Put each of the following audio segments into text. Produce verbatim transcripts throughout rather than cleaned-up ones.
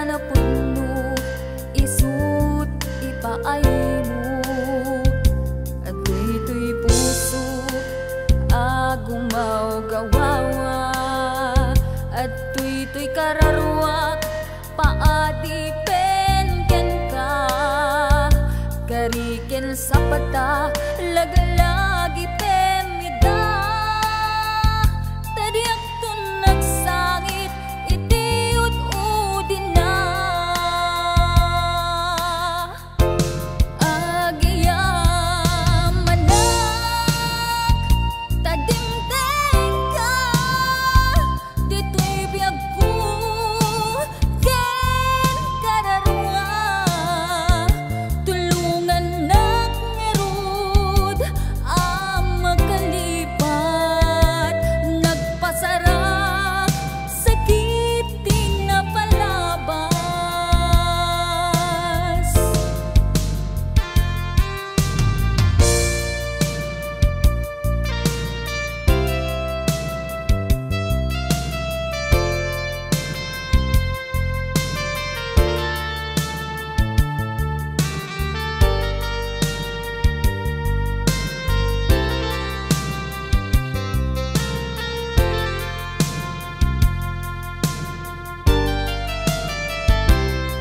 Napudno isut' ipaaymo. Adtoy toy puso a gumawgawawa. Adtoy toy kararuak paadipen kenka. Kari ken sapata, laglagipen ida. Ta diakton nagsangit iti ud-udina. Agyamanak, ta dimtengka, ditoy biagko ken kararua. Tulongannak ngarud a makalipat, nagpasarak sakit ti napalabas.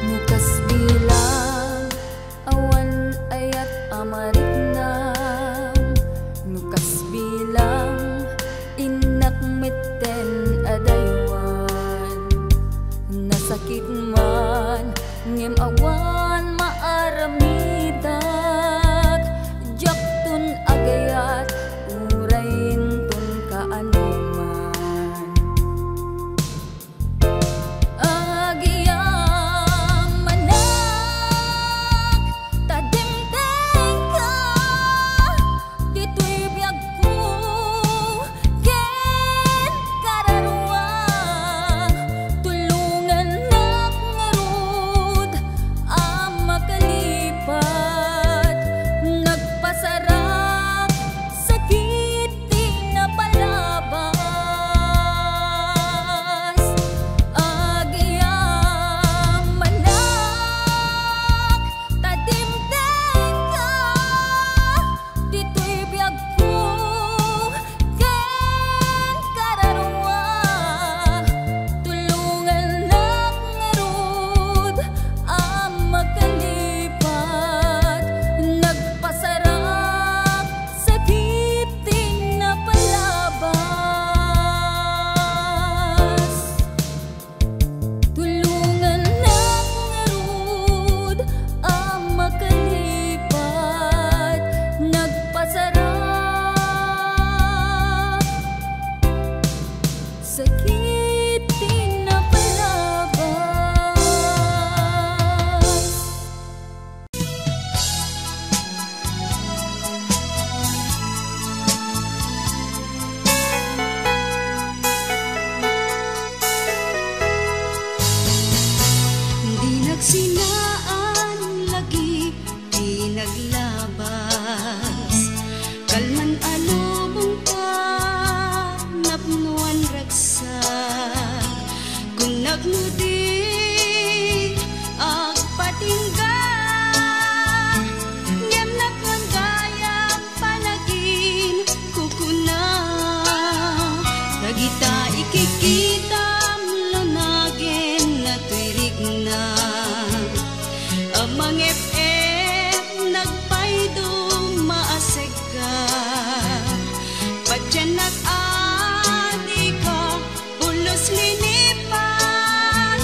No kas bilang, awan ayat a mariknam. No kas bilang, innak metten a daywan. Nasakit man, ngem awan maaramidak. Diakton agayat, uray inton kaanoman. Agyamanak, ta dimtengka, ditoy biagko ken kararua. Tulongannak ngarud a makalipat, nagpasarak sakit ti napalabas. Agyamanak, ta dimtengka, ditoy biagko ken kararua. Tulongannak ngarud a makalipat, nagpasarak sakit ti napalabas. Tulongannak ngarud a makalipat, nagpasarak sakit ti napalabas. Di nagsinaan lagi ti naglabas. Kalman a lubong ta napnoan ragsak. Kunnak no di agpatingga, ngem napnoan gayam panaginkukuna. Dagita ikikitam lunagen natuyrigna. A mangep-ep nagpayduma a seg-, Patiennak a dika pulos linipat,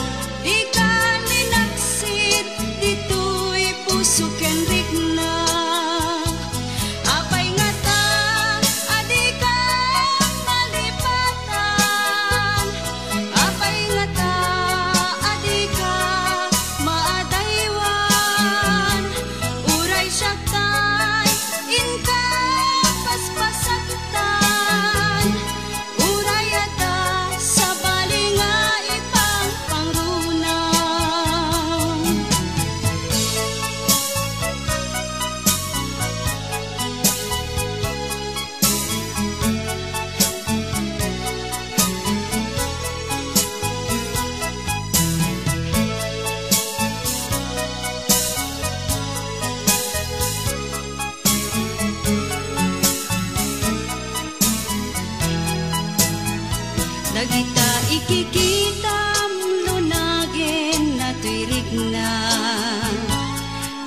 Dagita ikikitam lunagen natoy rikna,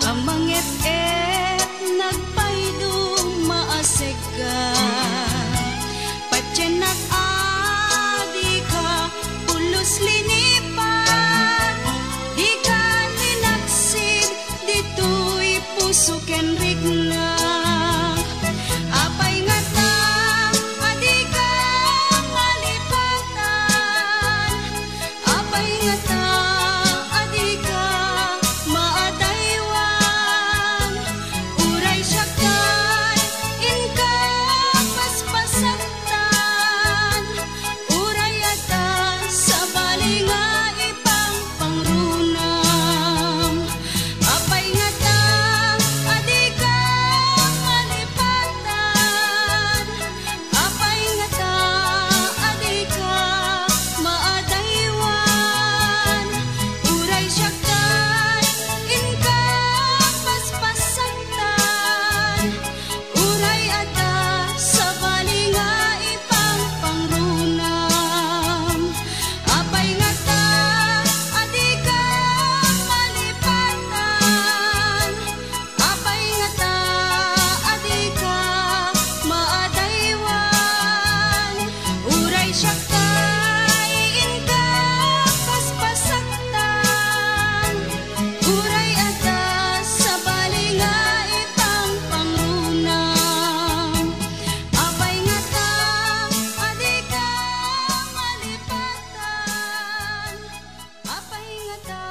a manget-et nagpaydum maasegka. Patiennak a dika pulos linipat, dika linaksid ditoy puso ken rikna. Apay ngata a dika malipatan? Apay ngata a dika maadaywan? Uray siak tay inka paspasaktan. Uray adda sabali nga ipangpangrunam. Apay ngata a dika malipatan? Apay ngata a dika maadaywan? Uray siak tay inka paspasaktan. Uray adda sabali nga ipangpangrunam. Apay ngata a dika malipatan? Apay ngata a dika maadaywan? Uray siak tay inka paspasaktan. Uray adda sabali nga ipangpangrunam. Apay ngata a dika malipatan? Apay ngata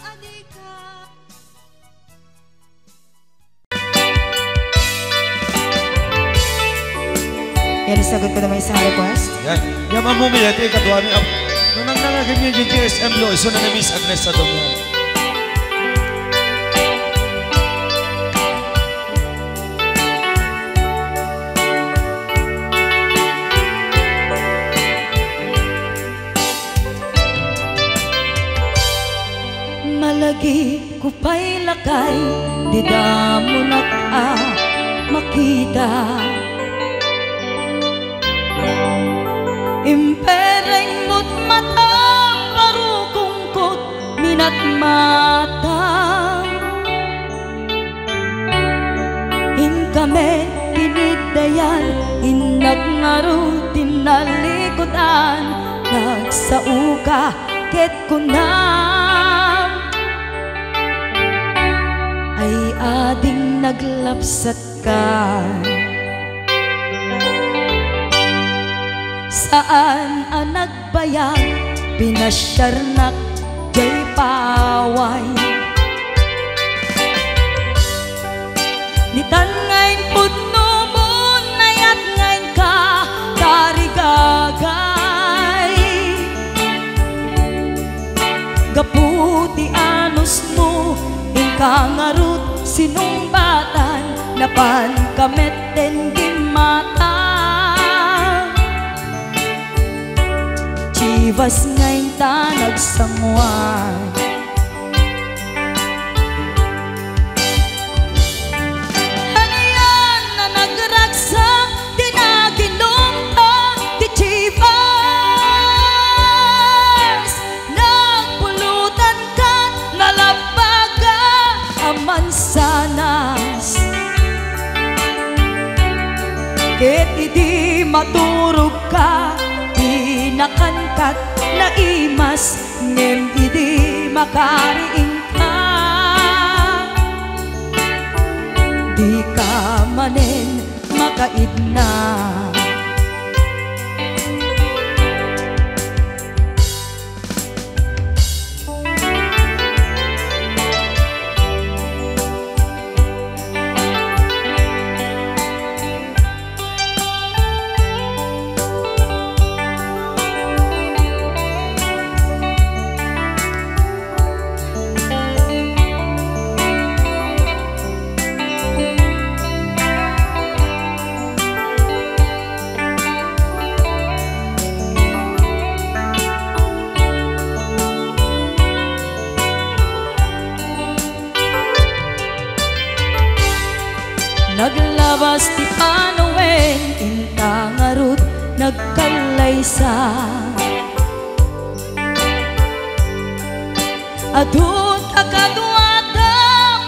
a dika Yan, isagot ko naman isang request. Yan. Yan, Ma'am Mumi, iti ikadua mi. Ap-, nung nang nangaganyan yung G S M Lo, iso na ni Miss Agnes sa Domingo. Malagip ko pay lakay, di damonak a makita. Impereng mo't matam, barukongko't minatmata. Inka met kiniddayan, innak ngarud ti nalikudan, nagsaoka ket kunam, ay ading naglapsatka. Saan a nagbayag, pinasiarnak jay paway. Nitan nga impudno mo, nayat nga inka tarigagay. Gapu ti anusmo, inka ngarud sinungbatan, napanka met ten gimmata. Chivas nga inta nagsanguan. Anian a nagragsak ti naginumta ti Chivas? Nagpulutan kat nalabbaga a mansanas. Ket idi maturogka, dinakan kat naimas. Ngem idi makariingka, dika manen makaidna. Sa adun kakaduada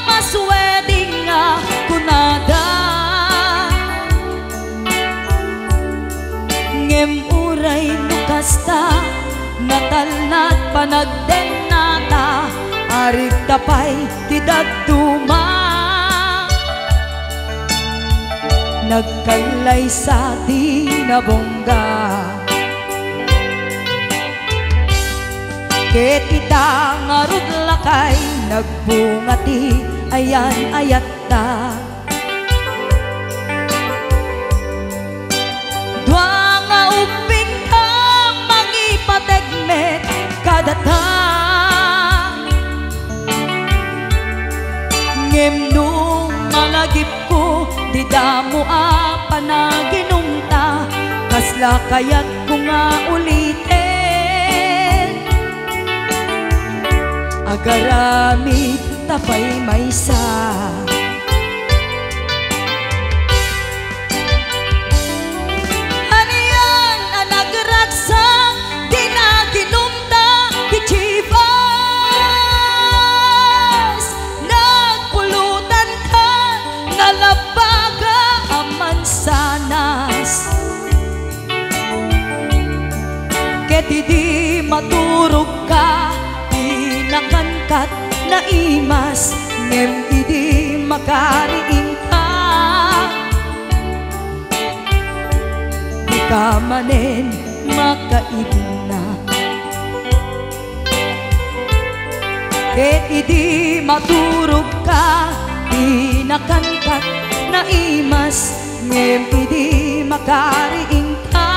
mas wedding nga kunada. Ngem uray no kasta, natalnat panagdennata, arigta pay ti dadduma. Nagkallaysa ti nabungga. Ket ita ngarud lakay, nagbunga ti ayan-ayatta. Dua nga ubbingka mangipateg met kadata. Ngem no malagipko ti damo a panaginumta, kasla kayatko nga uliten. Agaramid ta pay maysa. Anian a nagragsak ti naginumta ti Chivas? Nagpulutanka nga labaga a mansanas. Ket idi maturogka, di nakankat naimas, ngem idi makariingka, dika manen makaidna. Ket idi maturogka, di nakankat naimas, ngem idi makariingka,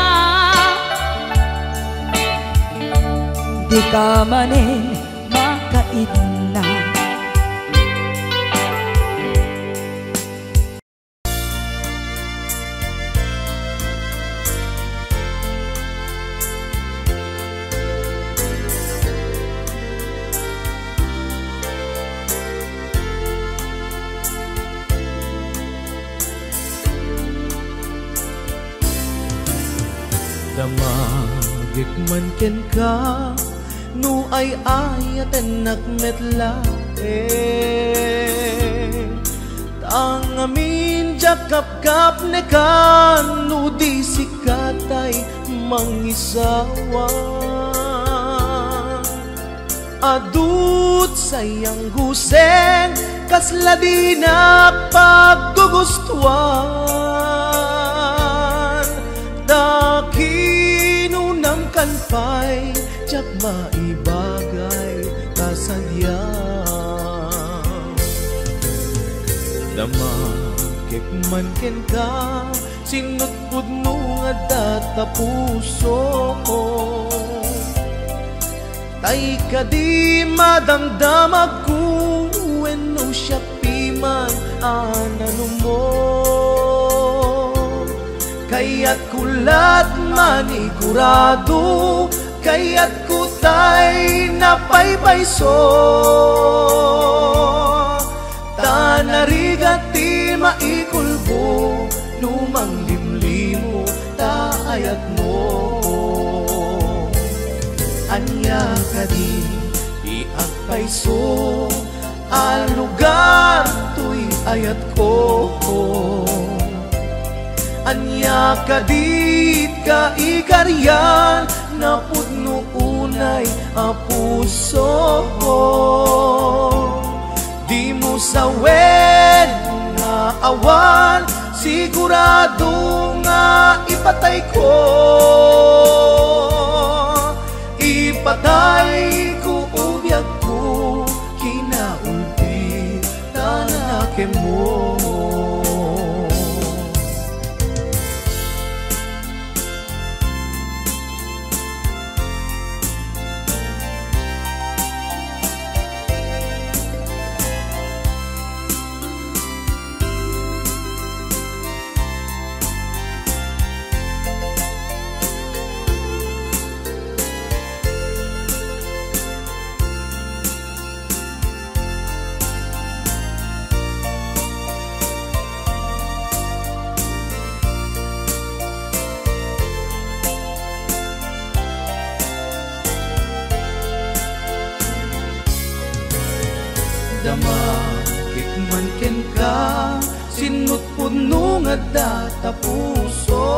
dika manen makaidna. Damagek man kenka, no ay-ayatennak met laeng. Ta ngamin diak kapkapnekan no di sika tay mangisawa. Adut sayang guseng, kasla dinak paggugustuan. Ta kinunamkan pay, diak maibagay ta sadiak. Damagek man kenka, sinutpudno nga adda ta puso. Tay kadi madamdamagko wenno siak piman a nanumo. Kayatko lat manigurado, kayatko tay napaypayso. Ta narigat ti maikulbo no manglimlimo ta ayatmo. Ania kadi ti agpayso a lugar toy ayatko? Ania kadi ti kaikarian napudno unay a puso? Dimo sawen nga awan sigurado nga ipatayko. Ipatayko o biagko, kinaulbit ta nakemmo. Damakek man kenka, sinno ti pudno nga adda ta puso.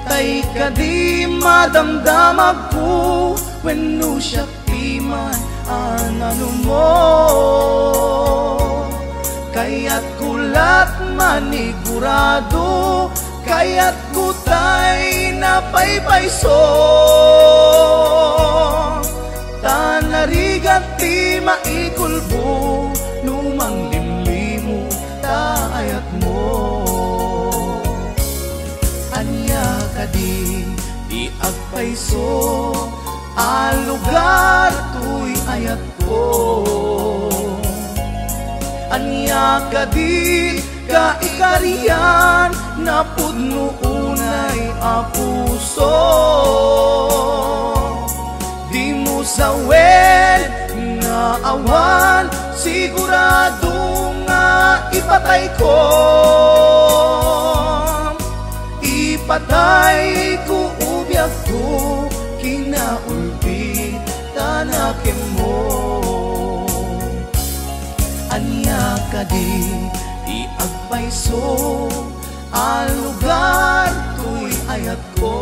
Tay kadi madamdamagko, wenno siak ti man a nanumo. Kayatko la't manigurado, kayatko tay napaypayso. Ta narigat ti maikulbo no manglimlimo ta ayatmo. Ania kadi ti agpayso a lugar toy ayatko? Ania kadi kaikarian a pudno unay a puso? Dimo sawen nga awan sigurado nga ipatayko. Ipatayko o biagko, kinaulbit ta nakemmo. Ania kadi ti agpayso a lugar toy ayatko?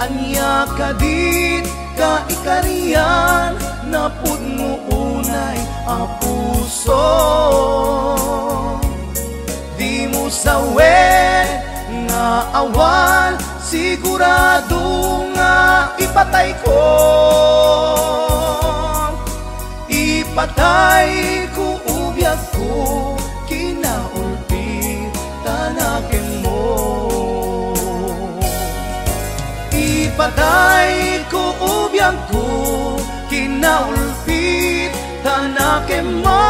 Ania kadi kaikarian a pudno unay a puso? Dimo sawen nga awan sigurado nga ipatayko. Ipatayko o biagko, kinaulbit ta nakemmo. Ipatayko o biagko, kinaulbit ta nakemmo.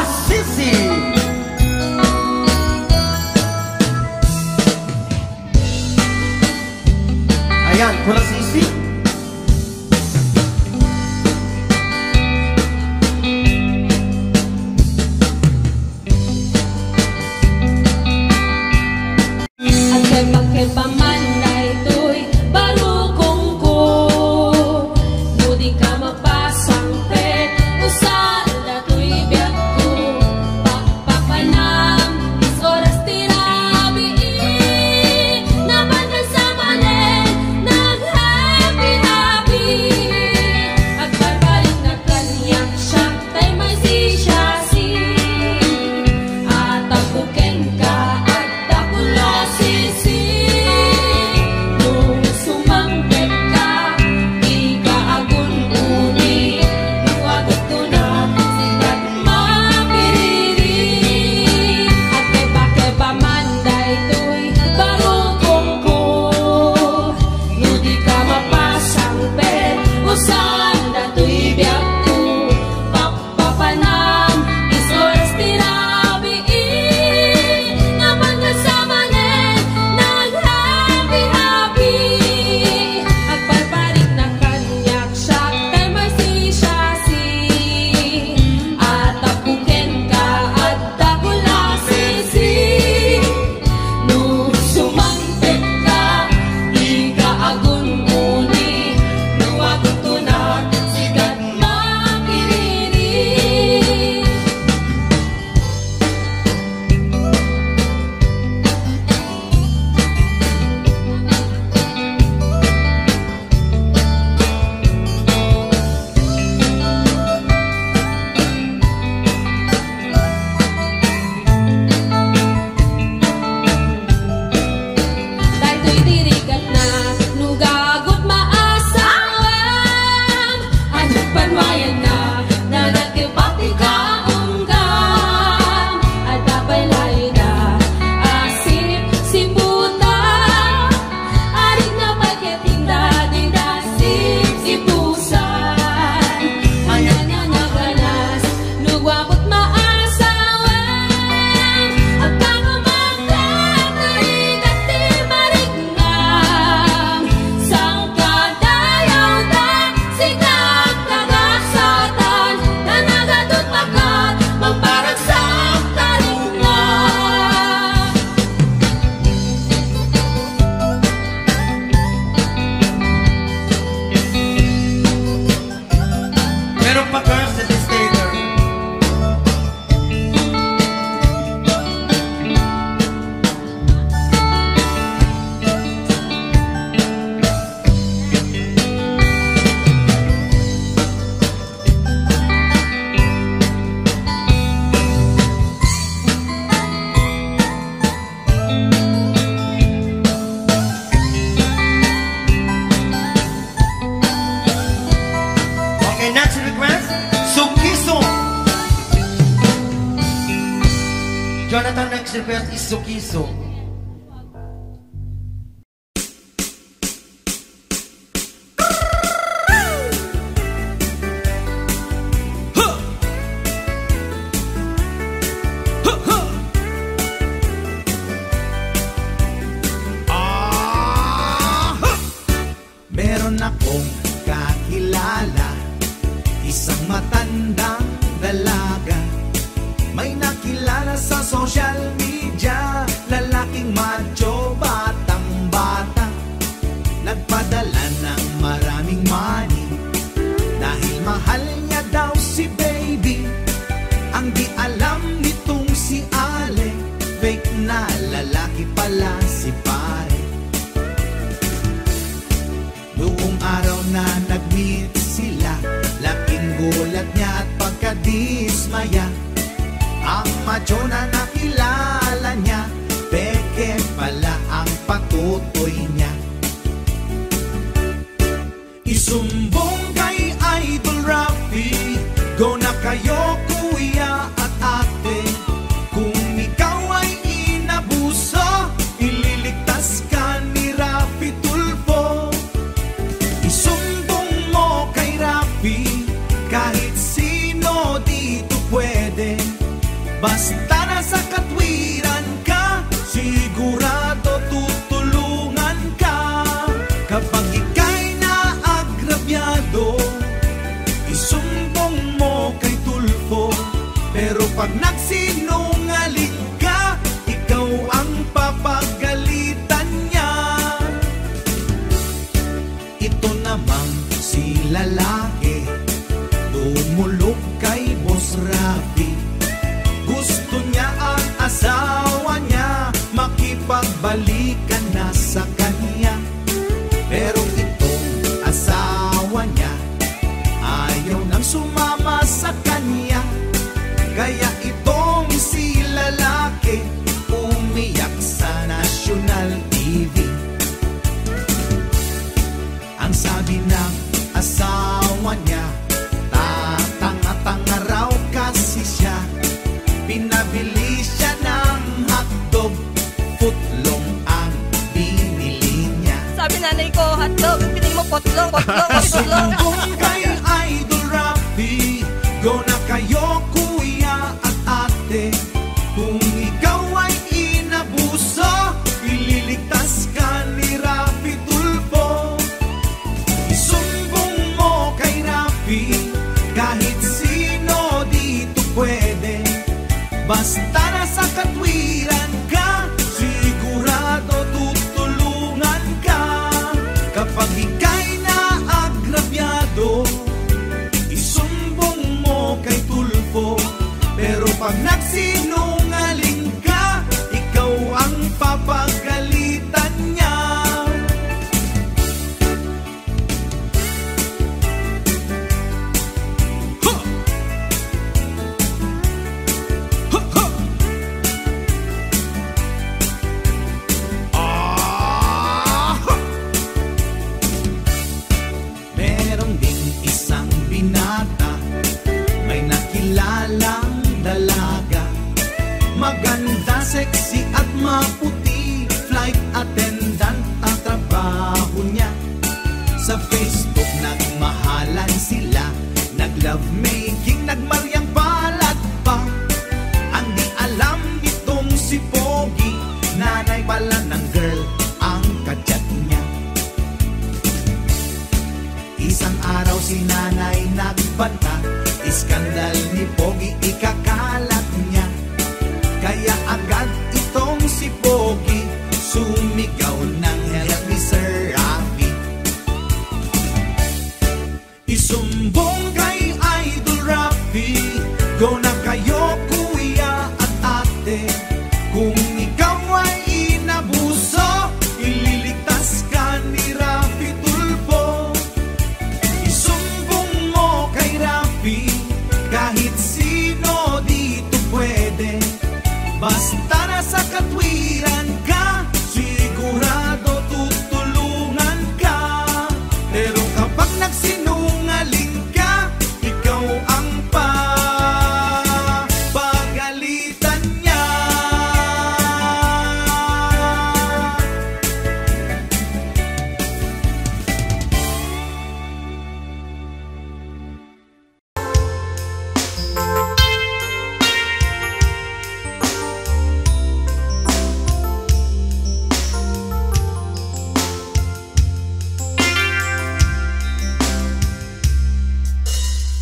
Sisi. Ayan, kuna Sisi. Agkebakeba man daytoy barukongko, no di ka mapasangpet, usa datoy biagko. Pakpapanam, is oras ti rabii, nabanag sa manen, naghappy-happy. Agbarbarina kaniak, siak tay maisisiasi. Atapok kenka, adda kulasisi. No sumangpetka, dika agun-uni. No aguttonak, sika makiriri. Agkebakeba man daytoy barukongko. No dika mapasangpet, usa datoy biagko. Pap- Papanam, is oras ti rabii, nabanag sa manen, naghappy-happy. Agbarbarina kaniak, siak tay maisisiasi. Atapok kenka, adda kulasisi. No sumangpetka, dika agun-uni. No aguttonak, sika makiriri. Daytoy ti rigatna, no gagut maasawam, ania panuayanna, nagkibati ka unggam, adda pay laeng a sipsiputan, arik na pay ket inda dida sipsipusan, ania nga naganas, no gagut maasawam, agpapamakak ti rigat ti mariknam, sangkadayaw ta sika nagaksatan, nanagadut pakat mamparagsak ta riknam. Meron pa, girls, sa Stater. Okay, next request, Sukiso. Jonathan, next request is Sukiso. Meron akong kakilala, isang matandang dalaga. May nakilala sa social media, lalaking macho, batang-bata. Nagpadala ng maraming money dahil mahal niya daw si baby. Ang di alam nitong si Ale, fake na lalaki pala si pare. Noong araw na nag-meet sila, laking gulat niya at pagkadismaya. Ang macho na nakilala niya, peke pala ang patutoy niya. Isumbong kay Idol Rafi, go na kayo, kuya at ate. Kung ikaw ay inabuso, ililigtas ka ni Rafi Tulfo. Isumbong mo kay Rafi, kahit sino dito pwede. Basta nasa katwiran ka, sigurado tutulungan ka. Kapag ikay naagrabyado, isumbong mo kay Tulfo. Pero pag nagsinungaling ka, ikaw ang papagalitan niya. Ito namang si lalaki, dumulog kay Boss Rafi. Gusto niya ang asawa niya, makipagbalikan na sa kanya. Pero itong asawa niya, ayaw nang sumama sa kanya. Kaya itong si lalaki, umiyak sa National T V. Ang sabi ng asawa niya, tatanga-tanga raw kasi siya. Pinabili siya ng hotdog, footlong ang binili niya. Sabi nanay ko, "Hotdog, ang pinili mo, footlong, footlong, footlong." Sumbong kay Idol Rafi, go na kayo, kuya at ate. Kung ikaw ay inabuso, ililigtas ka ni Rafi Tulfo. Isumbong mo kay Rafi, kahit sino dito pwede. Basta nasa katwiran ka, sigurado tutulungan ka. Kapag ikay naagrabyado, isumbong mo kay Tulfo. Pero pag nagsinungaling ka, ikaw ang papagalitan niya. Ha! Ha, ha! Ah! Meron ding isang binata, may nakilalang dalaga. Maganda, sexy at maputi, flight attendant ang trabaho niya. Sa Facebook nagmahalan sila, nag-lovemaking, nagmariang palad pa. Ang di alam nitong si Pogi, nanay pala ng girl ang kachat niya. Isang araw si nanay nagbanta, iskandal ni Pogi ikakalat niya. Kaya agad itong si Pogi, sumigaw ng, "Help me, Sir Rafi." Isumbong kay Idol Rafi, go na kayo, kuya at ate. Kung ikaw ay inabuso, ililigtas ka ni Rafi Tulfo. Isumbong mo kay Rafi, kahit sino dito pwede. Basta nasa katwiran ka, sigurado tutulungan ka. Pero kapag nagsinungaling ka, ikaw ang papagalitan niya.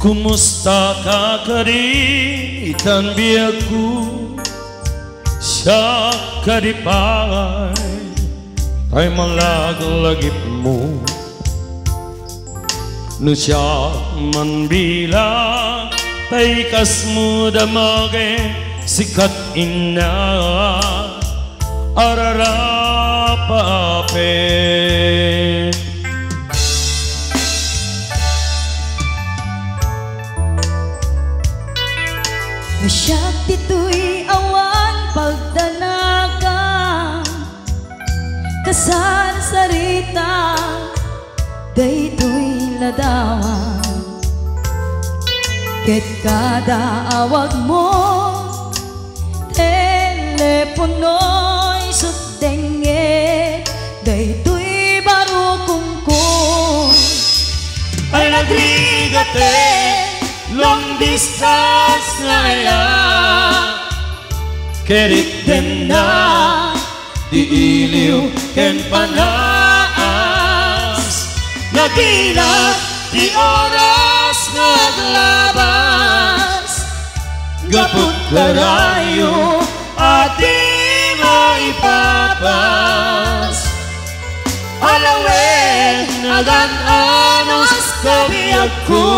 Kumusta ka kadi itan biagko? Siak kadi pay tay malaglagipmo. No siak man bilang tay kasmo damagem, sikat inna ararapapem. No siak ditoy awan pagdanagam, kasarsarita daytoy ladawan. Ket kada awagmo, telepono, isu dengnget daytoy barukongko. Ay, nagrigat, long distance nga aya. Ket itdenna di iliw ken panaas, naginat ti oras nga aglabas. Gapu karayo a di maipapas, alawen agan-anos kabiagko.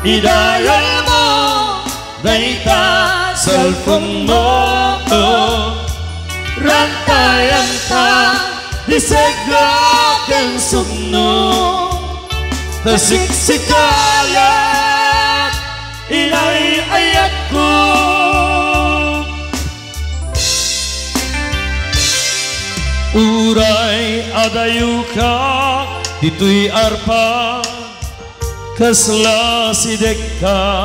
Idayalmo dayta cellphone-mo, rantayanta di segga ken sugno, ta siksika la inay-ayatko. Uray adayoka ditoy arpa, kasla sidekka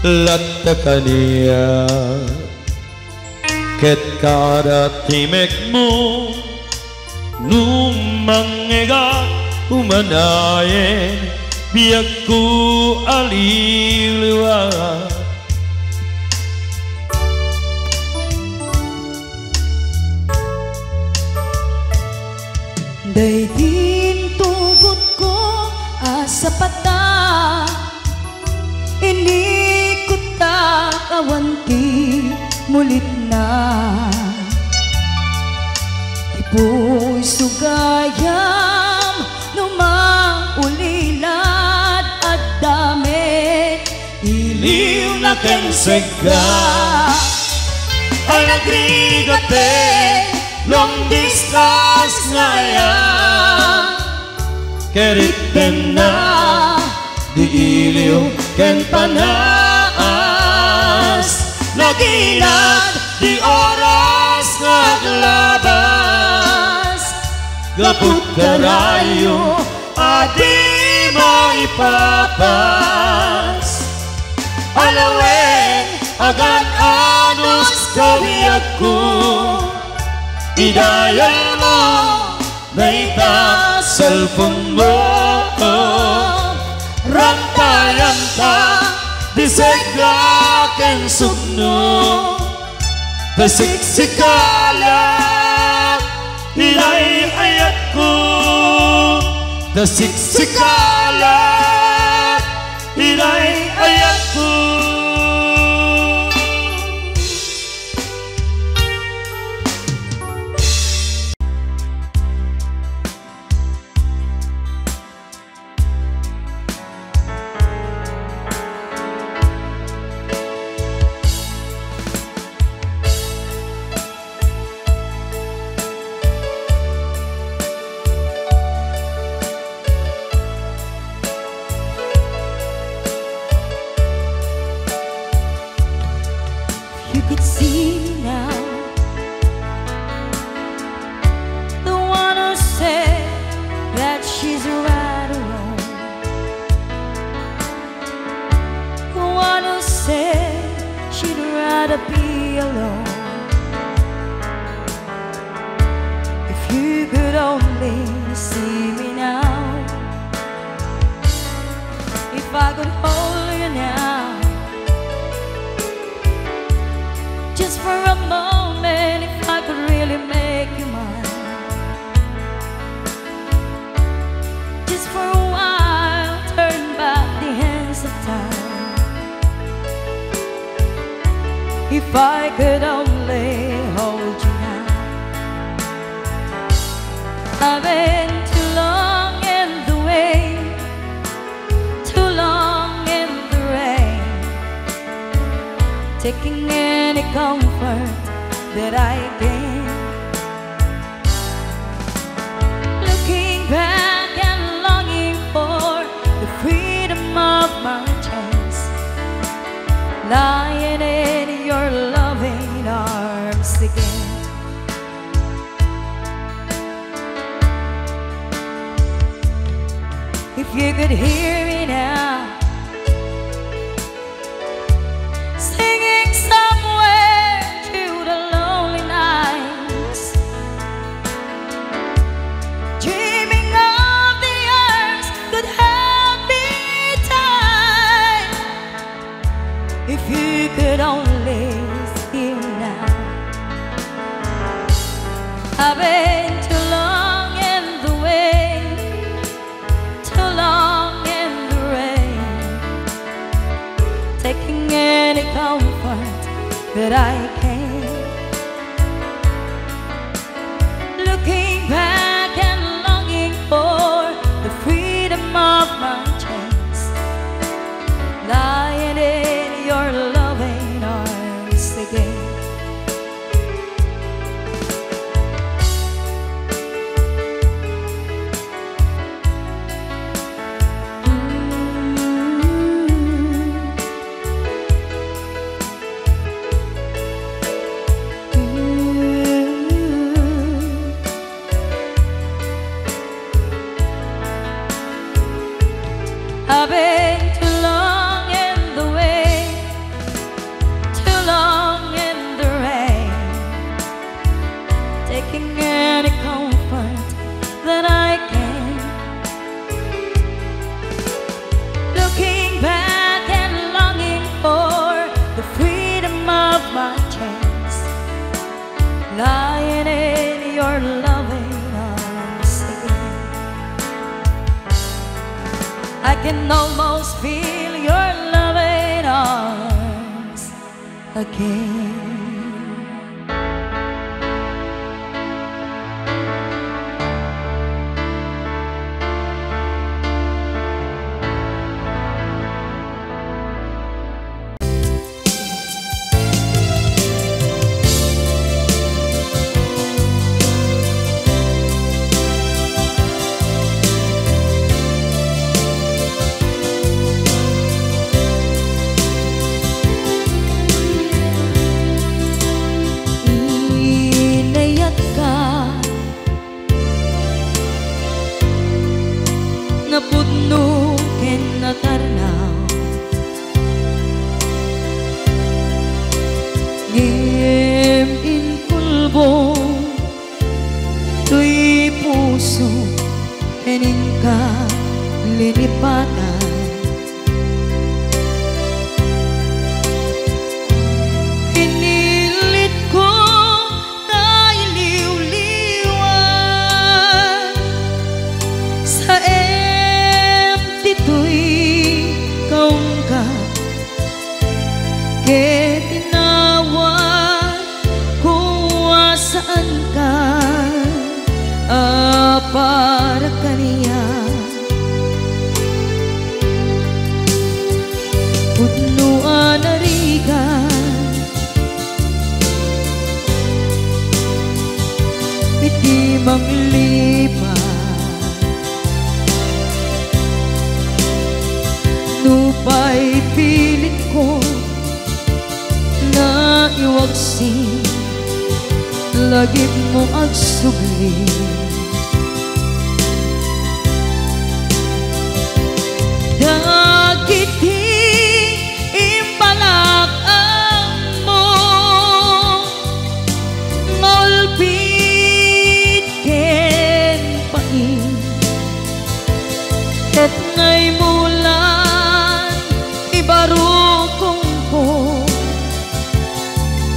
latta kaniak. Ket kada timekmo, no mangngegak, umanayen biagko a liwliwa. Daydi intugotko a sapata, inikuttak awan ti mulitna. Ti puyso gayam no maulilad, adda met iliwna ken segga. Ay, nagrigat ti long distance nga aya. Ket itdenna di iliw ken panaas, naginat di oras nga aglabas. Gapu karayo a di maipapas, alawen agan-anos kabiagko. Idayalmo dayta cellphone-mo, rantayanta di segga ken sugno. Ta siksika la inay-ayatko, ta siksika la inay-ayatko. You could see me now, the one who said that she's right alone, the one who said she'd rather be alone. If you could only see me now, if I could hold you now, just for a moment, if I could really make you mine, just for a while, turn back the hands of time. If I could only hold you now. I've been too long in the way, too long in the rain, taking any comfort that I gain. Looking back and longing for the freedom of my chance, lying in your loving arms again. If you could hear me now, singing somewhere through the lonely nights, dreaming of the years could help me die. If you could only that I can. Looking back and longing for the freedom of my chance, lying in your loving arms again. I've been too long in the way, too long in the rain, taking any comfort that I can. Looking back and longing for the freedom of my chance, lying in your loving arms again. I can almost feel your loving arms again. Inayatka, napudno ken natarnaw, ngem inkulbong toy puso ken inka linipatan. Pinilitko nga iliwliwan, saem ditoy kaungka, ket inawatko a saanka a para kaniak. Pudno a narigat iti manglipat. Nupay pilitko nga iwaksi, lagipmo agsubli. Dagiti imbalak-ammo nga ulpit ken pain, ket nga imulan ti barukongko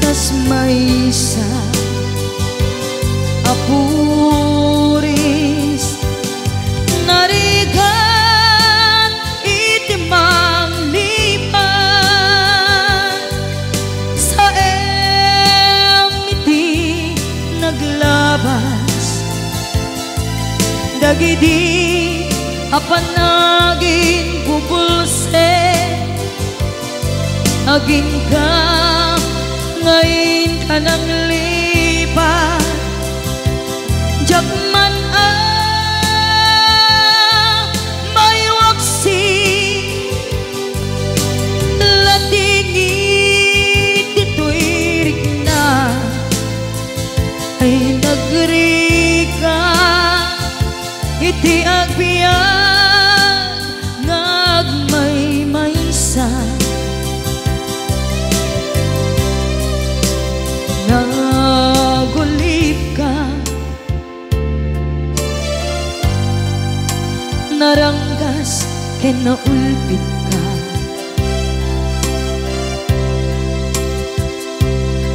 kas maysa a puris. Narigat iti manglipat, saem iti naglabas dagidi a panaginbubulsek. Agingga nga inka nanglipat, diak man a maiwaksi, lating ditoy rikna ay nagrigat iti agbiag nga agmaymaysa. Nagulipka, naranggas ken naulpitka.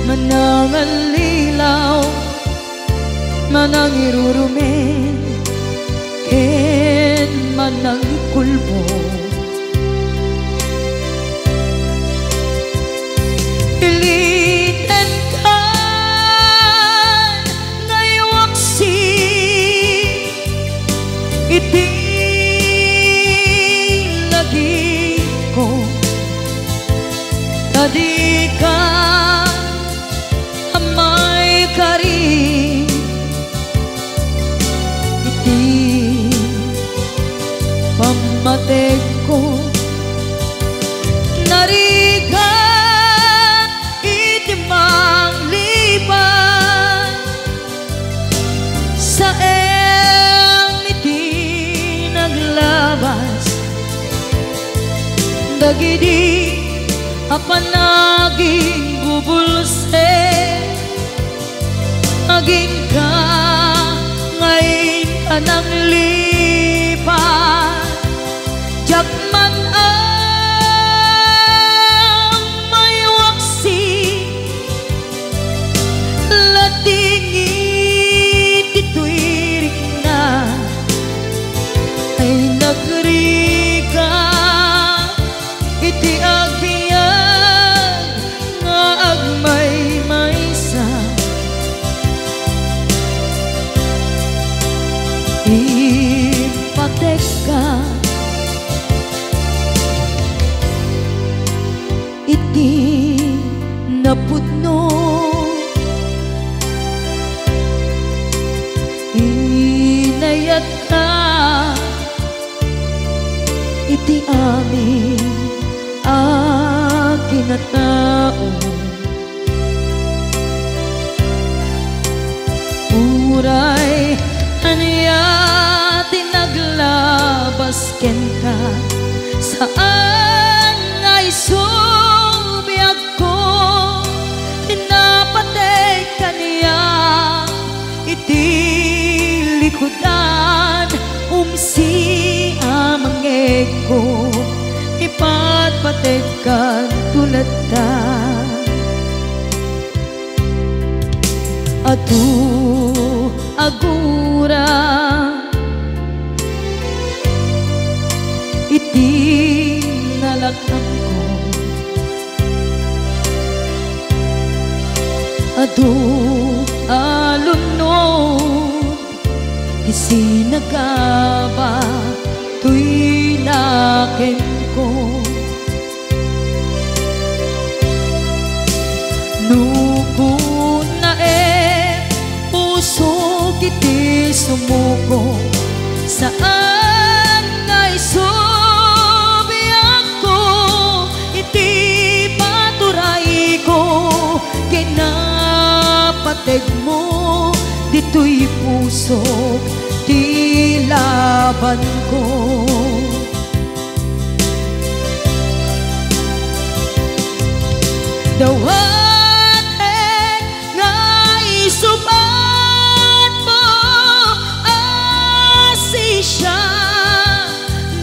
Manangallilaw, manangirurumen, ken manangikulbong. Ili Idi a panaginbubulsek, agingga nga inka nanglipat. Diak man ammo a waksi, ladingit ditoy rikna ay nagrigat iti agbiag nga agmaymaysa. Impatekka iti napudno, inayatka iti amin a kinatao. Uray ania ti naglabas kenka, saan nga isu biagko, pinapatek kaniak iti likudan, umsi a mangngegko, ipatpatekkanto latta. Adu a gura iti nalaknangko. Adu a lunod ti sinagaba toy nakenko. No kunnaem, pusok iti sumuko, saan nga isu biagko iti paturayko, kinapategmo ditoy pusok ti labanko. Dawatek nga isubatmo a sisia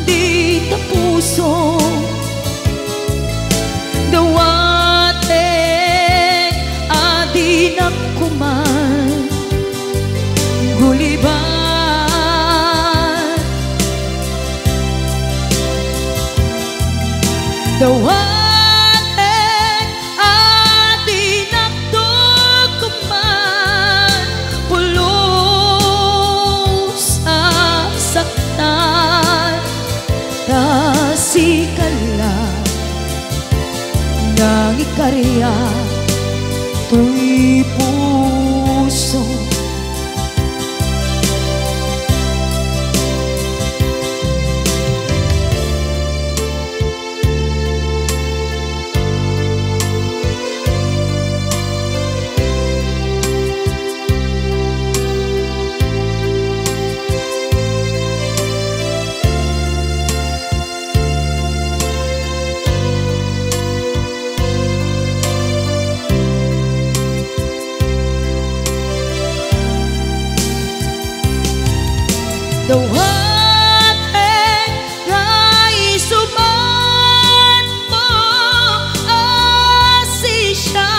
dita puso. Dawatek a dinak kuman gulibat. Dawatek a dinak kuman pulos a saktan. Ta sika la nangikariak toy puso. Dawatek nga isubatmo a sisia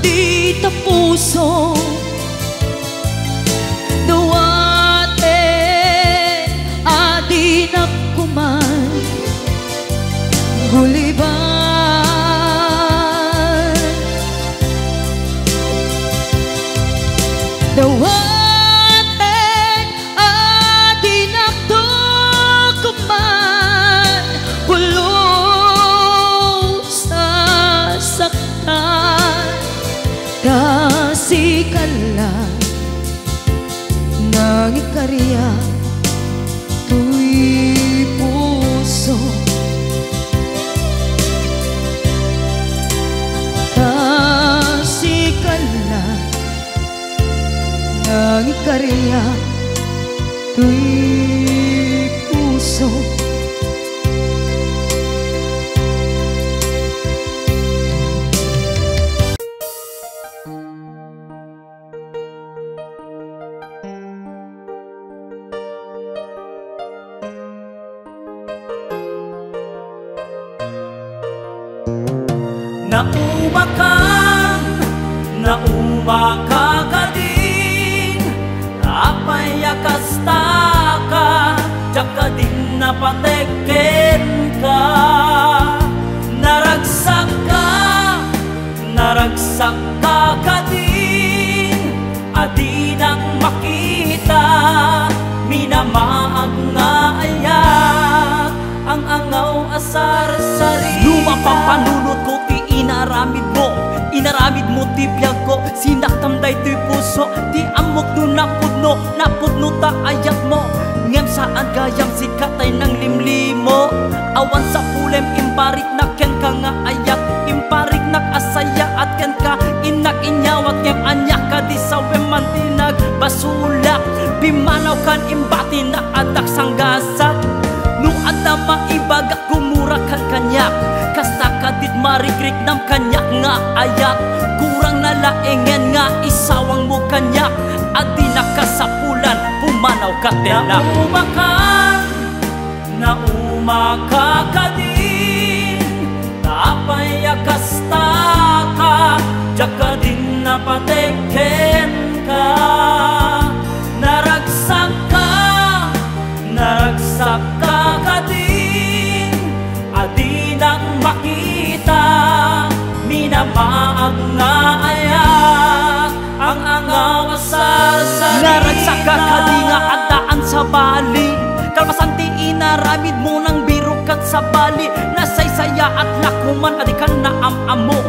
dita puso. Dawatek a dinak kuman gulibat. Dawatek a dinak kuman pulos a saktan. Ta sika la nangikariak toy puso. Ta sika la nangikariak toy puso. Naumakan, naumaka kadin, apay a kastaka, diak kadin napatekken ka. Naragsakka, naragsakka kadin, a dinak makita, minamaag nga ayat, ang-angaw a sarsarita. No mapan panunotko ti inaramidmo, inaramidmo ti biagko, sinaktam daytoy puso, ti ammok no napudno, napudno ta ayatmo. Ngem saan gayam sika tay nanglimlimo, awan sapulem, impariknak kenka nga ayat, impariknak a sayaat kenka, innak inyawat ngem ania kadi sawem man ti nagbasolak, pimmanawkan, imbatinak, addak sanggasat. No adda maibagak, gumurakan kaniak, kasta kadit marikriknam kaniak nga ayat, kurang na laengen nga isawangmo kaniak, a dinak kasapulan, pumanawka ti anak. Naumakan, naumaka kadin, apay a kastaka, diak kadin napatekken ka. Naragsakka, naragsakka kadin, a dinak makita, minamaag nga ayat, ang-angaw a sarsarita. Naragsakka kadi nga addaan sabali, kalpasan ti inaramidmo, nangbirok ket sabali, nasaysayaat la koman a dikan naam-ammo.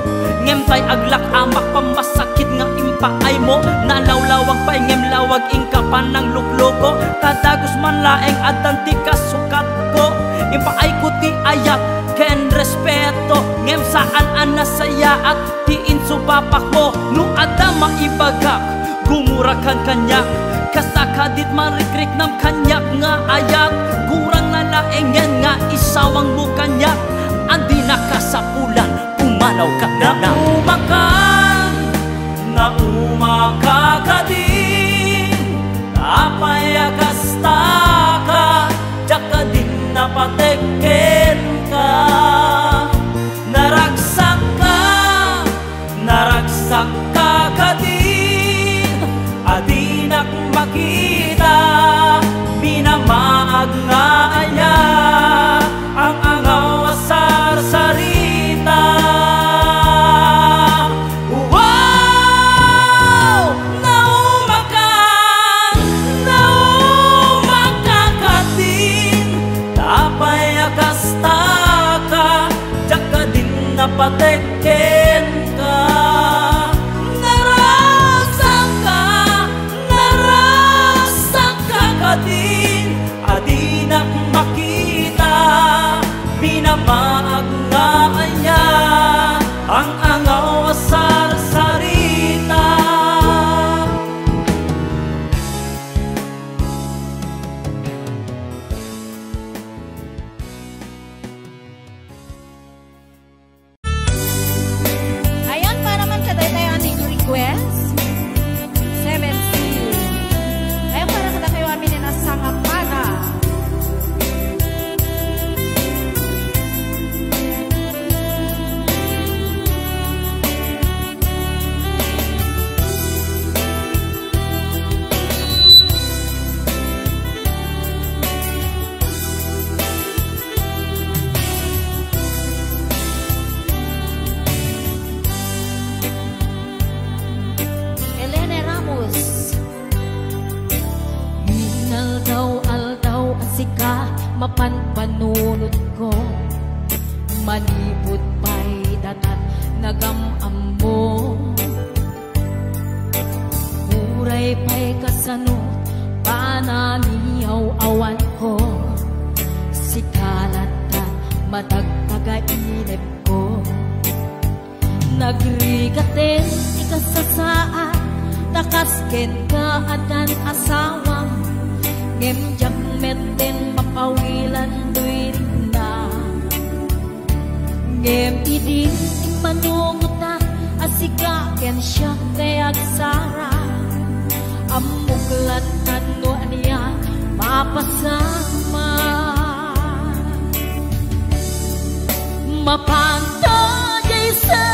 Ngem tay aglak-amak, pammasakit nga impaaymo, nalawlawag pay ngem lawag inka pananglukloko, ta dagus man laeng addan ti kasukatko. Impaayko ti ayat ken respeto, ngem saan a nasayaat ti insupapakmo. No adda maibagak, gumurakan kaniak, kasta kadit marikriknam kaniak nga ayat, kurang na laengen nga isawangmo kaniak, a dinak kasapulan, pumanawka ti anak. Naumakan, naumaka kadin, apay a kastaka, diak kadin napatekken ka. Naragsakka, naragsakka kadin, a dinak makita, minamaag nga ayat, ang-angaw a sarsarita. Wow! Naumakan, naumaka kadin, apay a kastaka, diak kadin napatekken ka. Naragsakka, naragsakka kadin, a dinak makita, minamaag nga ayat, ang-angaw a sarsarita. Ayan, para man kadaytayo a need request, seven C. Ayan, para kadakayo amin a sangapara. Elena Ramos. Inaldaw-aldaw a sika mapan panunotko. Manipud pay datan nagam-ammo. Uray pay kasano panangiyaw-awanko, sika latta matagtagainepko. Nagrigaten ti kasasaad, ta kas kenka addan asawam, ngem diak metten mapawilan toy rikna. Ngem idi immanugotak a sika ken siak ti agsara, ammok lattan no ania mapasamak. Mapanta daysa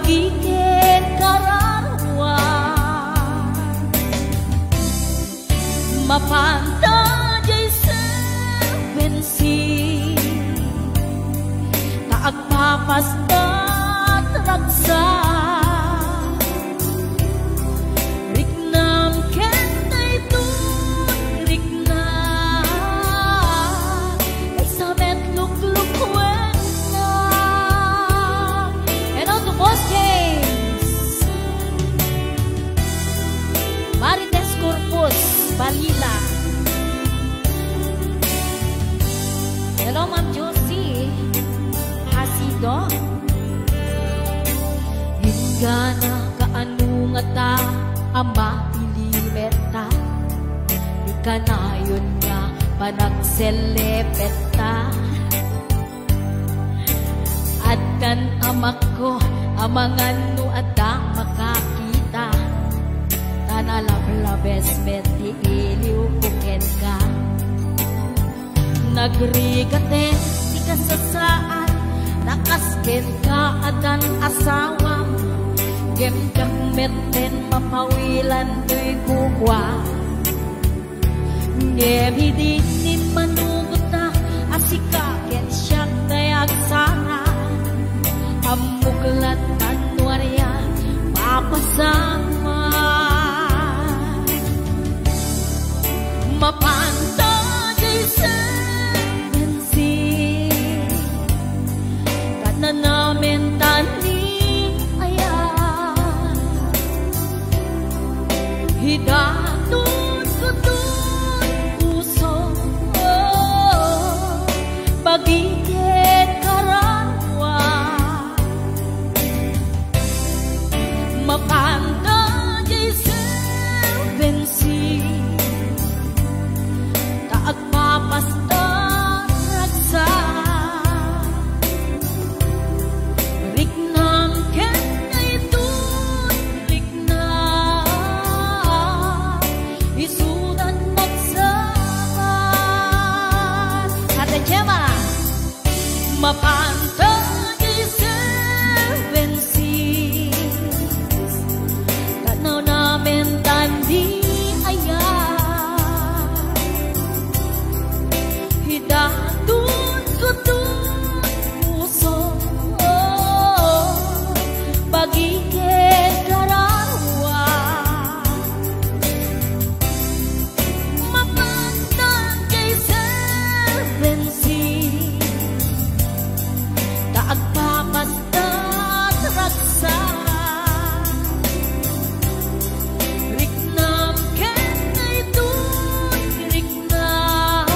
Iket kararuan, mapanta jay seven C, ta agpapasdat ragsak. Riknam ken daytoy riknam, kaysa met luklukwennak. And also, Boss James. Marites Corpus, Balila. Hello, Ma'am Josie Asido. Inggana kaano ngata a mapilimerta? Ni kanayon nga panagsellepetta. Addan amakko, amangan no adda makakita, ta nalablabes met ti iliwko kenka. Nagrigaten ti kasasaad, ta kas kenka addan asawam, ngem diak metten mapawilan toy kukua. Ngem idi immanugotak a sika ken siak ti agsara, ammok latta no ania mapasama. Mapanta jay seven C, kananamen ta ni aya. Idaton ko toy puso, bagiket kararuan. Mapanta jay seven C, ta agpapasdak ragsak. Riknam ken daytoy riknam, isudat nagsabat. Ate Gemma. Mapanta jay seven C, kananamen ta ni aya. Idaton ko toy puso, bagiket kararuan. Mapanta jay seven C, ta agpapasdak ragsak. Riknam ken daytoy riknam,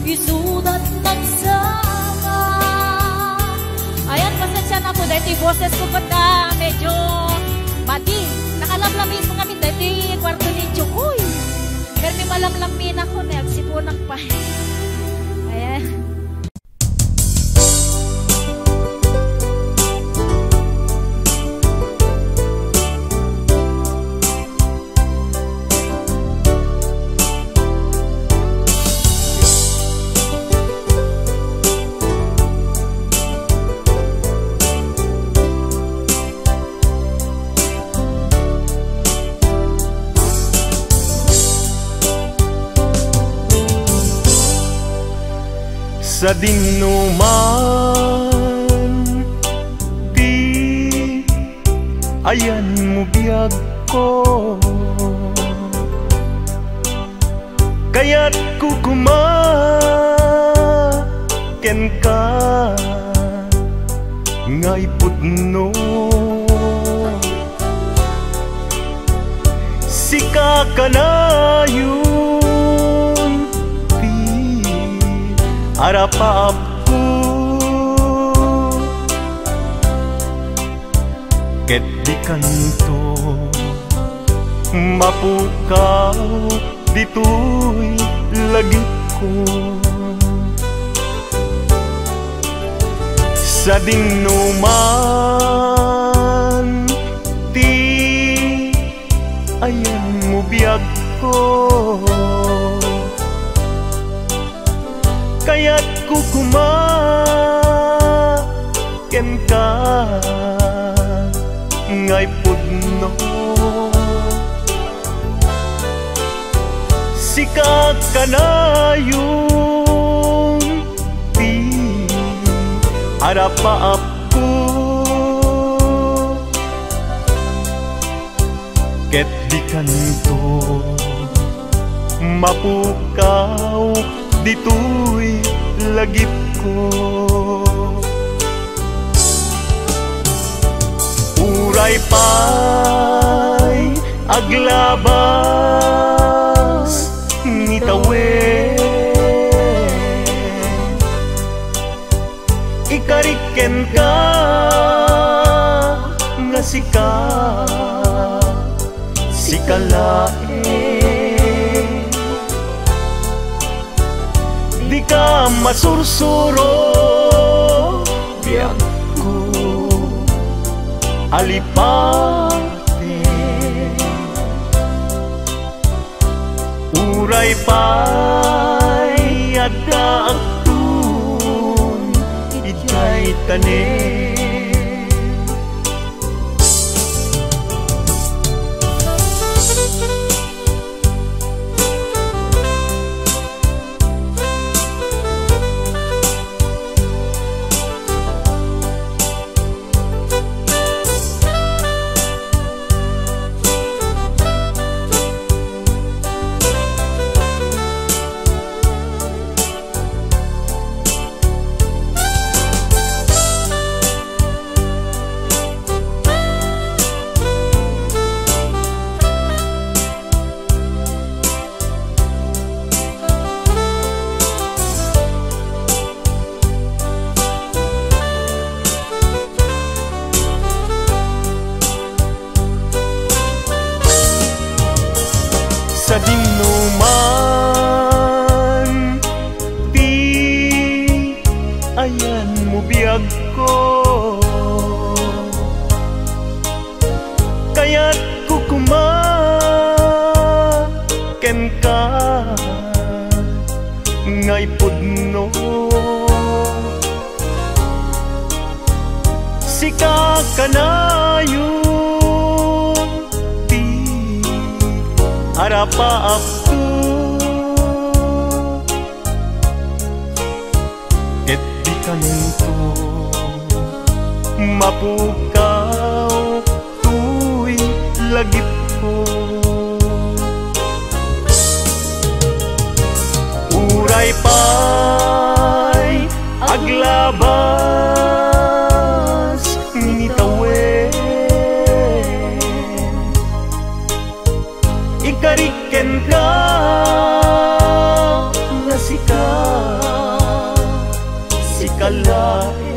isudat nagsabat. Ayan, pasensya na po, daytoy boses ko ket, ah, medyo madi. Nakalablabis kami daytoy kwarto ni Chukoy. Pero may malamlam minakon, eh, agsipunak pa. Ayan. Sadinoman ti ayanmo biagko, kayatko koma kenka nga ipudno. Sika kanayon ti arapaapko, ket dikanto mapukaw ditoy lagipko. Sadinoman ti ayanmo biagko, kayatko koma ken kenka ngay pudno. Sika kanayon ti arapaapko. Ket dikanto mapukaw ditoy lagipko. Uray pay aglabas ni tawen, ikarik kenka nga sika, sika laeng. Dika masursuro, biagko, alipaten. Uray pay addaakton idiay tanem. Sadino man ti ayanmo, biagko, kayatko koma kenka ngay pudno. Sika kanayon ti arapaapko. Ket dikanto mapukaw toy lagipko. Uray pay aglabas ni tawen, ikarik kenka nga sika, sika laeng.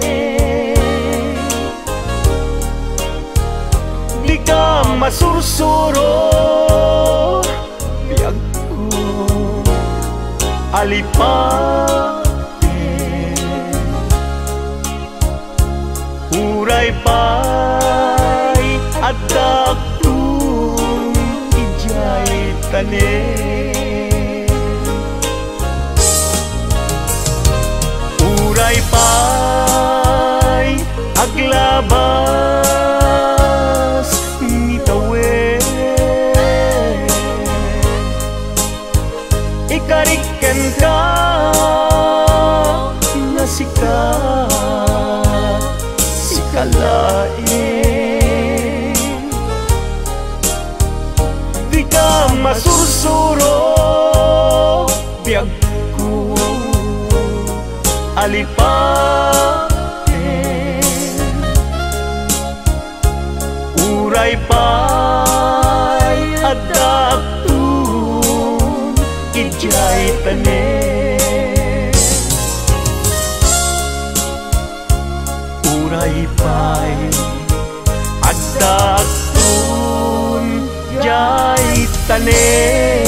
Dika masursuro, biagko, alipaten. Uray pay addaakton idiay tanem. Uray pay aglabas ni tawen, ikarik kenka nga sika, sika laeng. Dika masursuro, biagko, alipaten. Uray pay addaakton idiay tanem. Uray pay addaakton idiay tanem.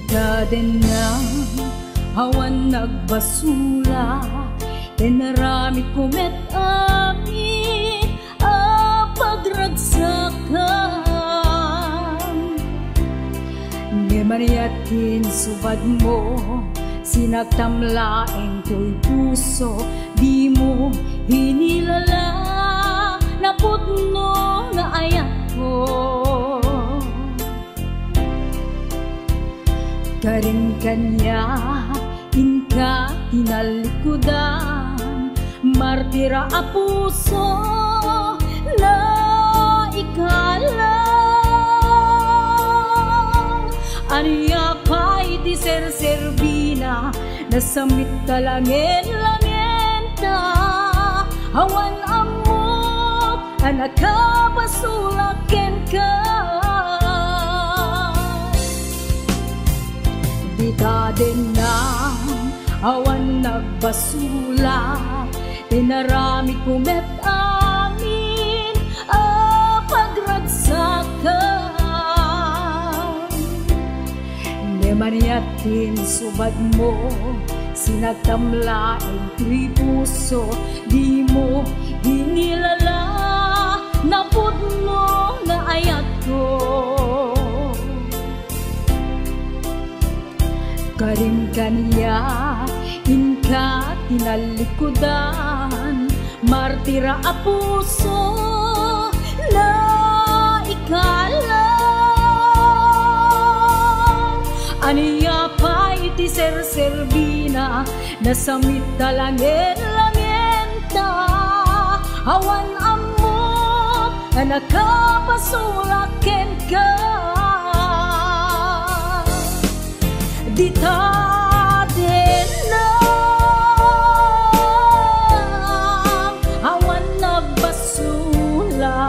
Kadenna, awan nagbasola, inaramidko met amin a pagragsakan. Ngem ania ti insubadmo, sinagtam laeng toy puso, dimo hinilala, napudno nga ayatko. Karim kaniak, inka tinalikudan, martir a puso, naikalang. Ania pay ti serserbina, nasamit ta langen-langenta, awan ammok a nakabasolak kenka. Dita denna, awan nagbasolak, inaramidko met amin a pagragsakan. Ngem ania ti insubadmo, sinagtam laeng toy puso, dimo hinilala, napudno nga ayatko. Karim kaniak, inka tinalikudan, martir a puso, naikalang. Ania pay ti serserbina, nasamit ta langen-langenta, awan ammok a nakabasolak kenka. Dita denna, awan nagbasolak,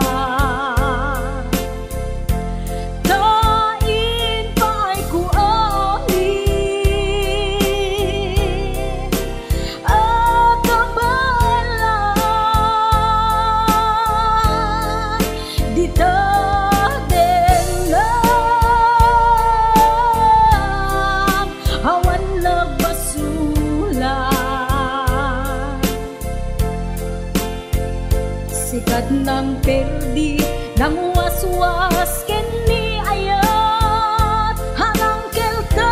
ta inpaayko amin a kabaelan. Dita denna, awan nagbasolak. Sikat nang perdi, nang waswas ken ni ayat, hanang kelta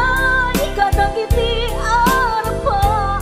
kadagiti arpaat.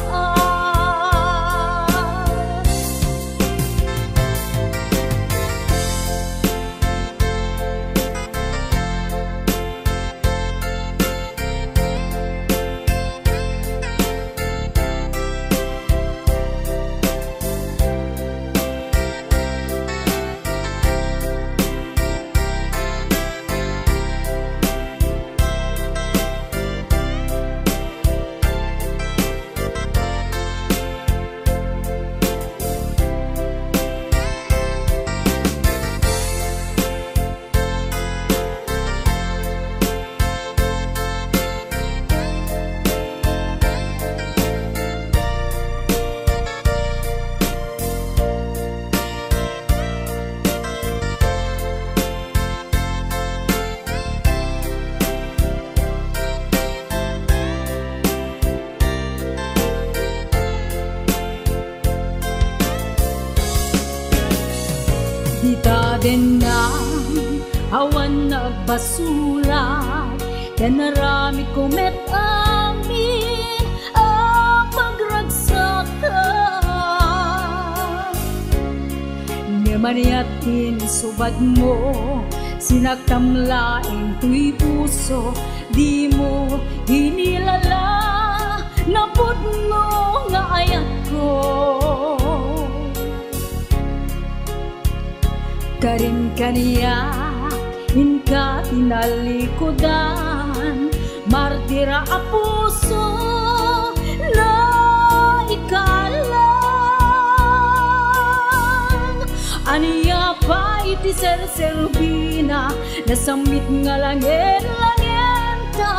Dita denna, awan nagbasolak, inaramidko met amin a pagragsakan. Ngem ania ti insubadmo, sinaktam laeng toy puso, dimo inilala, napudno nga ayatko. Karim kaniak, inka tinalikudan, martir a puso, naikalang. Ania pay ti serserbina, nasammit nga langen-langenta,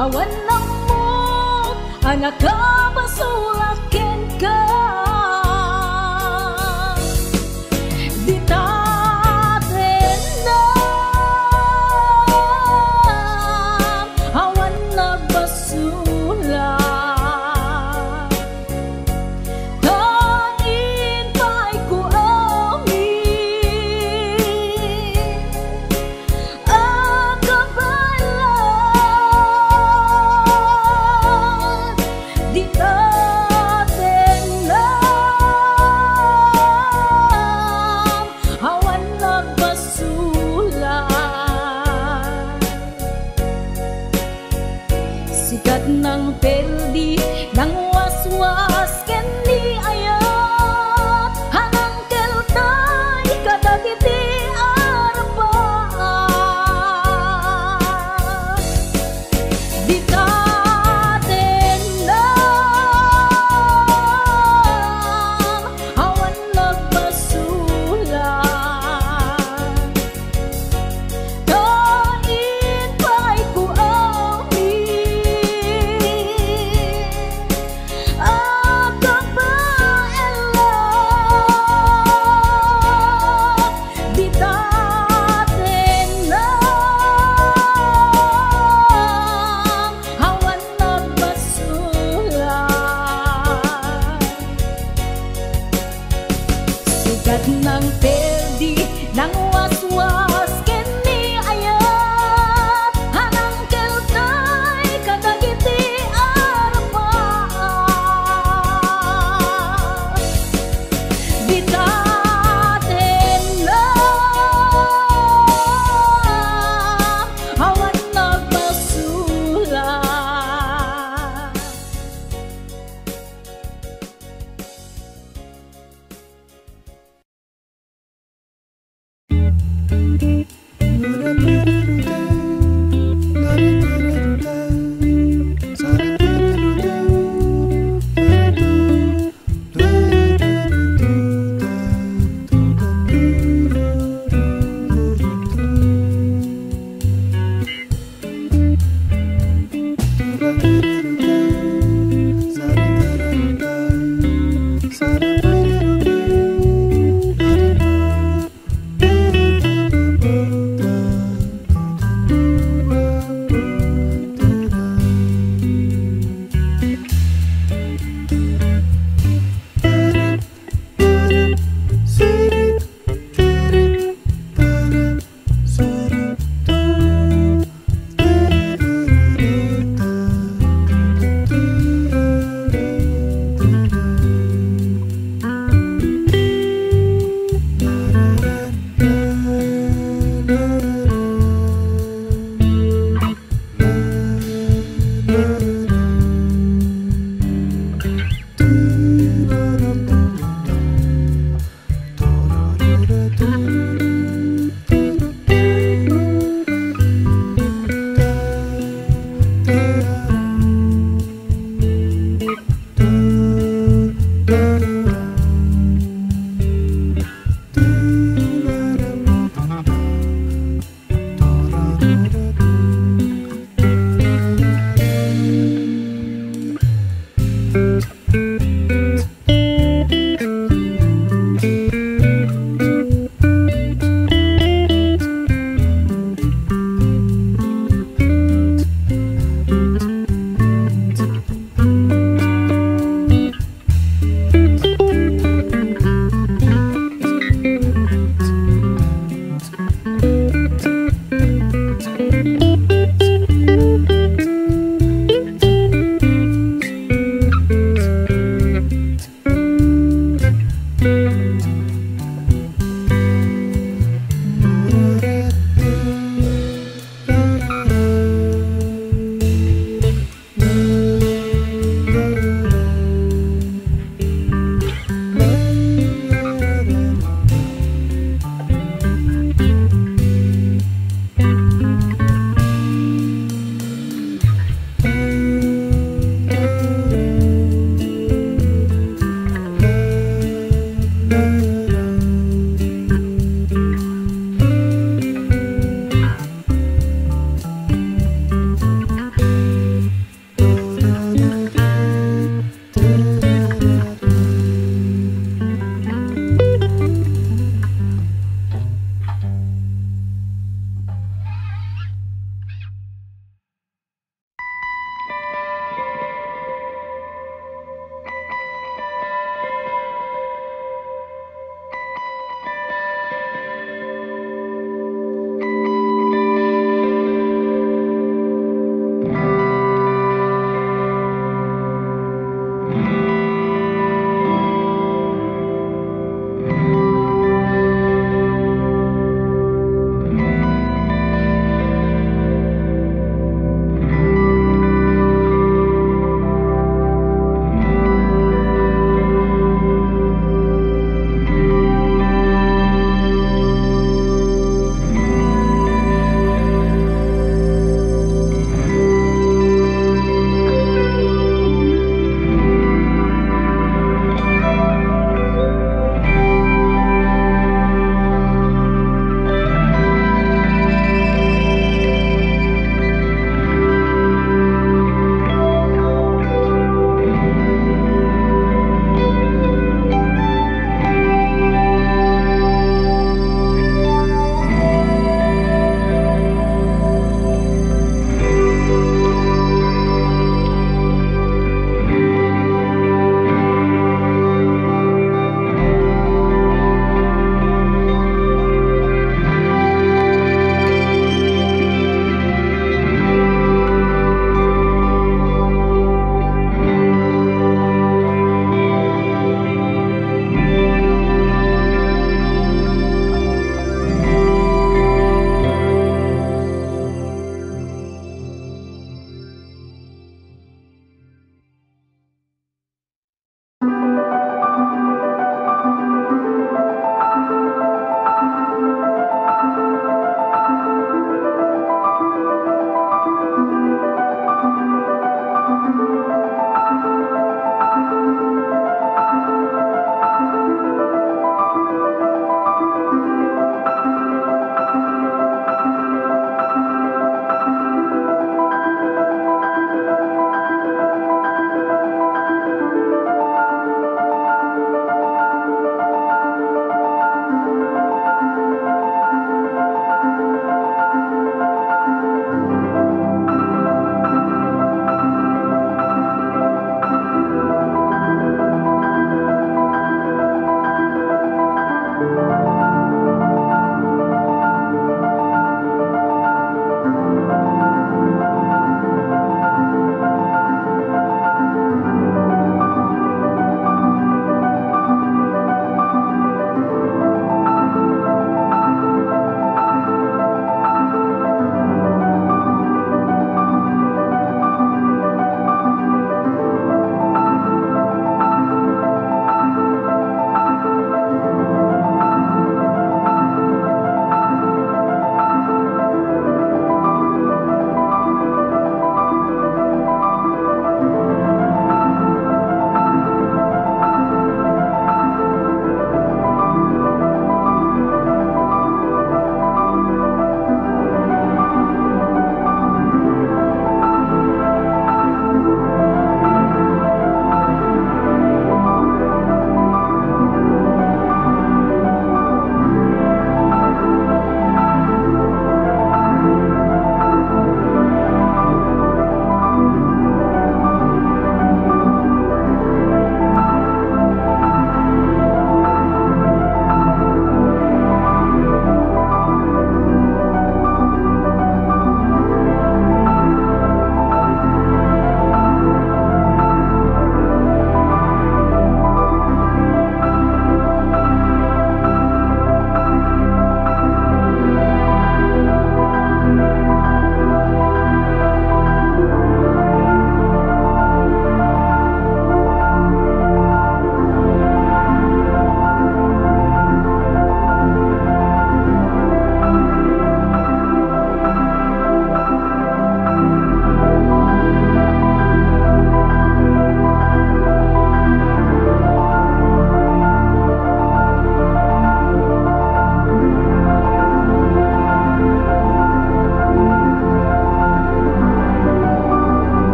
awan ammok a nakaba